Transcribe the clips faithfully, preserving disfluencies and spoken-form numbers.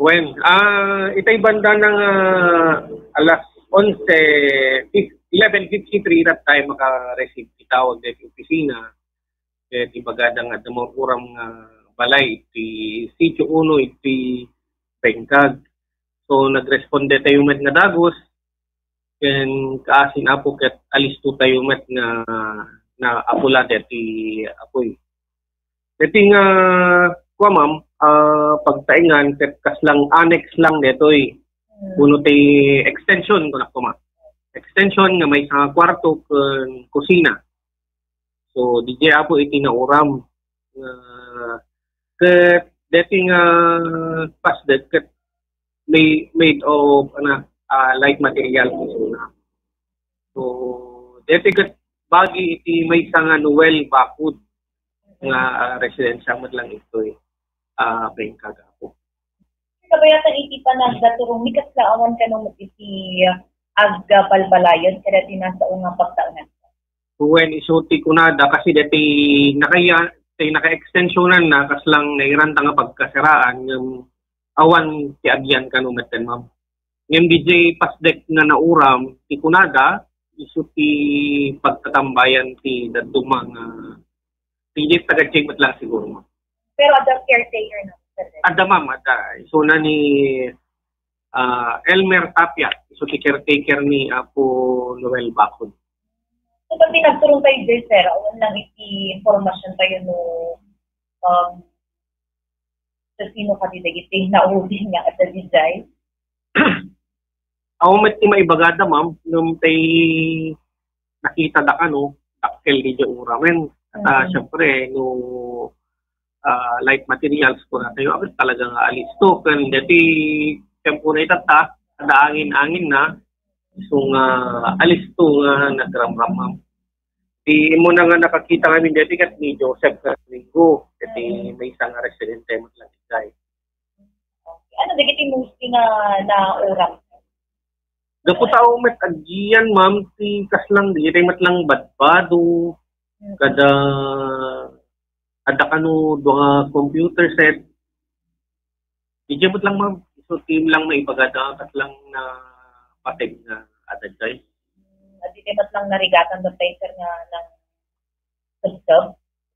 When, ah, itay banda nga alas onse, fif-, eleven fifty-three that time, maka-receive ti tawag daytoy opisina. Ket ibagada nga adda mauram nga balay iti Sitio Uno iti Bengkag. So, nagresponde tayo met nga dagus, ken kaasin Apo ket alisto tayo met nga naapula deti apoy. Deti nga, kua, ma'am, ah, pagtaengan ket kaslang annex lang detoy. Mm. Kuno ti extension, kunak, ma'am. Extension nga maysa nga kwarto ken kusina. So, D J Apo iti nauram. Ah, ket deti nga pasdek ket may, made of, ano, ah, light material. So, deti ket bagi iti maysa nga Noel Bakod nga, ah, residensya met lang itoy, ah, Bengkag, Apo. Kabayatan iti panagdaturong ni kasla awan kano met iti agbalbalayen kada ti nasao nga pagtaengan. Wen isu ti kunada kasi deti nakaya-, ti naka-extensionan na kaslang nairanta nga pagkasaraan ngem awan ti agian kano metten, ma'am. Ngem D J pasdek nga nauram ti kunada isu ti pagtatambayan ti dadduma nga D J taga Jing met lang siguro, ma'am. Pero adda caretaker na, sir? Adda, ma'am, adda. Isuna ni, ah, Elmer Tapia, isu ti caretaker ni Apo Noel Bakod. So, pag pinagturong tayo dyan, sir, awan lang iti impormasyon tayo no, um, sa sino ka didagiti nauli nga adda dijay? Awan met ti maibagada, ma'am, ngem tay nakita da kano, dakkel di uram. Ket, ah, Mm. siyempre, no, ah, light materials, kuna tayo, abet talaga nga alisto. Ken deti tiempo na itatta, ada angin-angin na, isu nga alisto nga nagramram, ma'am. Ti immo na nga nakakita ngamin deti ket ni Joseph Rodrigo, deti Mm. maysa nga residente met lang idiay. Okay. Ano dagiti mostly nga nauram? Gapu ta met agian, ma'am, ti kaslang dagiti met lang badbado, Mm. kada adda kano dua nga computer set. Didi met lang, ma'am. So, team lang maibagada, kaslang napateg nga adda jay. Mm, didi met lang narigatan da, sir, nga nang Kusog?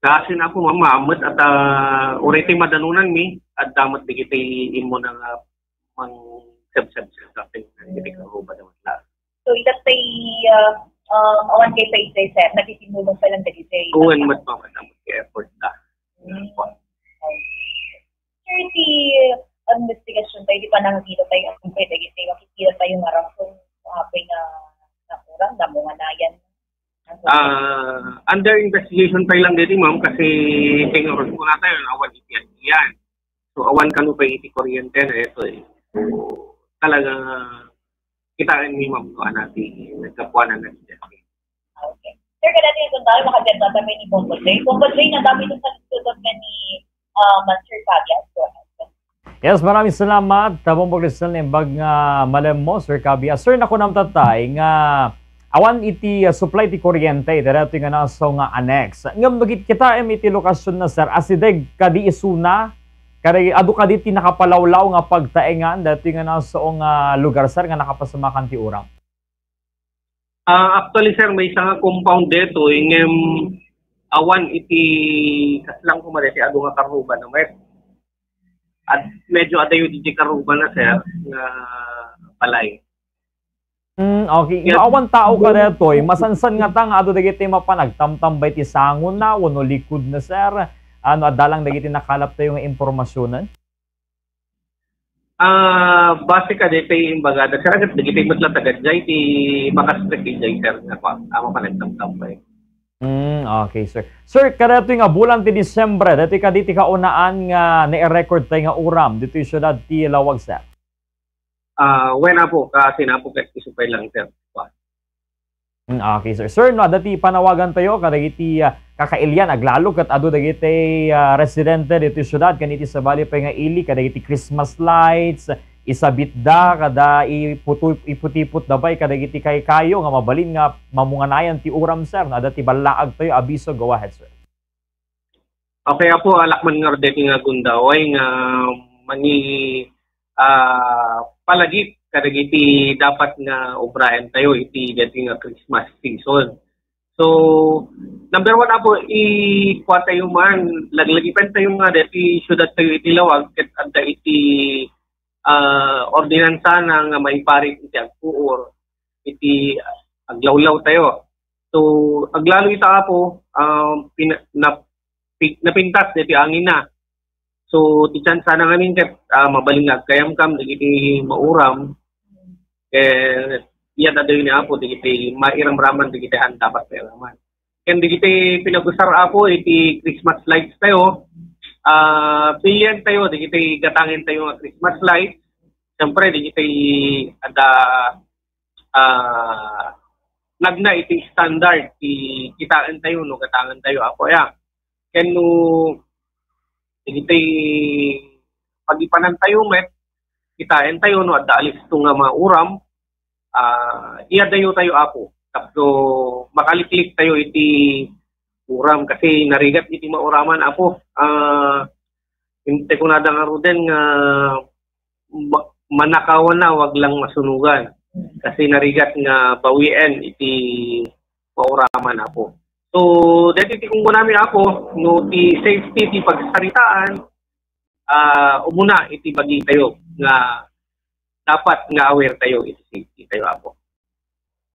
Kaasi na po, ma'am, met at, ah, uray ti madanonanmi, adda met dagiti immo na nga mang sebseb sa atin, dagiti karuba da met la. So, ita tay, ah, um, awan kay pa itay, sir, nakikinulong pa lang dagiti. Wen met, ma'am, adda met ti effort da. Mm. Okay. Sir, ti, ah, investigasyon tayo, di pa nakakita tayo, ang pwede, dagiti makikita tayo nga rason, ah, pwede nga nakurang, namunganayan. Ah, under investigation pa lang dito, ma'am, kasi tinurod ko na tayo, awan iti yan. So, awan kano pa iti kuryente na ito eh. So, talaga, kitaan ni ma'am, no, anati, nagkapuanan na siya. Okay. Sir, kada ito yung tayo, makaganda kami ni Bongo J. Bongo J, na dami itong pagsusugot na ni, ah, Master Fabian. Go ahead. Yes, maraming salamat, Tabong Boglisel, naimbag nga malem mo, Sir Kabi. Ah, sir, nakunam tatay nga awan iti, ah, supply ti kuryente iti daytoy nga nasaw nga annex. Ngem no kitaem iti lokasyon na, sir, asideg kadi isuna, kadi, adu kadi ti nakapalawlaw nga pagtaengan daytoy nga nasaw nga lugar, sir, nga nakapasamakan ti uram? Ah, actually, sir, maysa nga compound detoy, ngem awan iti kaslang kumare ti adu nga karruba na met. At medyo adayo di karruba na, sir, nga balay. Mm, okay. Yes. No awan tao kadaytoy, masansan ngata nga adu dagiti mapan agtamtambay ti sango na wenno likod na, sir? Ano, adda lang dagiti nakalap tayo nga impormasyonen? Ah, base kadaytoy imbagada, sir, ket dagiti met la taga jay ti makastrek idiay, sir, nga pa, ama pa nagtamtambay. Mm, okay, sir. Sir, kadaytoy nga bulan ti Disyembre, daytoy kadi ti kaunaan nga nai-record tayo nga uram ditoy siudad ti Laoag, sir? Ah, wen, apo, kasi na po, ket isu pay lang, sir. Mm, okay, sir. Sir, no, adda ti panawagan tayo kadagiti, ah, kakailian, aglalo ket adu dagiti, ah, residente ditoy siudad, ken iti sabali pay nga ili, kadagiti Christmas lights, isabitda, kada iputu-, iputiputda pay kadagiti kaykayo nga mabalin nga mamunganayan ti uram, sir. No, adda ti ballaag tayo, abiso, go ahead, sir. Okay, apo, alak man nga deti nga gundaway nga mani-, ah, palagip kadagiti dapat nga obraentayo iti daytoy nga Christmas season. So, number one, Apo, ikuatayo man, laglagipentayo nga daytoy siudattayo iti lawag ket adda iti, ah, ordinansana nga maiparit iti agpuor, iti aglawlawtayo. So, aglalo ita, Apo, ah, pina-, nap-, pi-, napintas daytoy anginna. So, ti tsansana ngamin ket, ah, mabalin nga agkayamkam dagiti mauram. Ket iyat adayo ni Apo dagiti mairamraman dagiti an dapat mairaman. Ken dagiti pinag-usar, Apo, iti Christmas lights tayo, ah, pilientayo dagiti gatangentayo nga Christmas lights. Siyempre, dagiti adda, ah, nagna iti standard ti kitaentayo no gatangentayo, Apo, ya. Ken no dagiti pagipanantayo met, kitaentayo no adda alisto nga mauram, ah, iyadayotayo, Apo, tapno makalikliktayo iti uram, kasi narigat iti mauraman, Apo. Ah, inte kunada ngaruden nga ma-, manakawan na, wag lang masunugan. Kasi narigat nga bawien iti mauraman, Apo. So, daytoy ti kunkunami, Apo, no ti safety ti pagsaritaan, ah, umuna iti bagitayo nga dapat nga aware tayo iti safety tayo, Apo.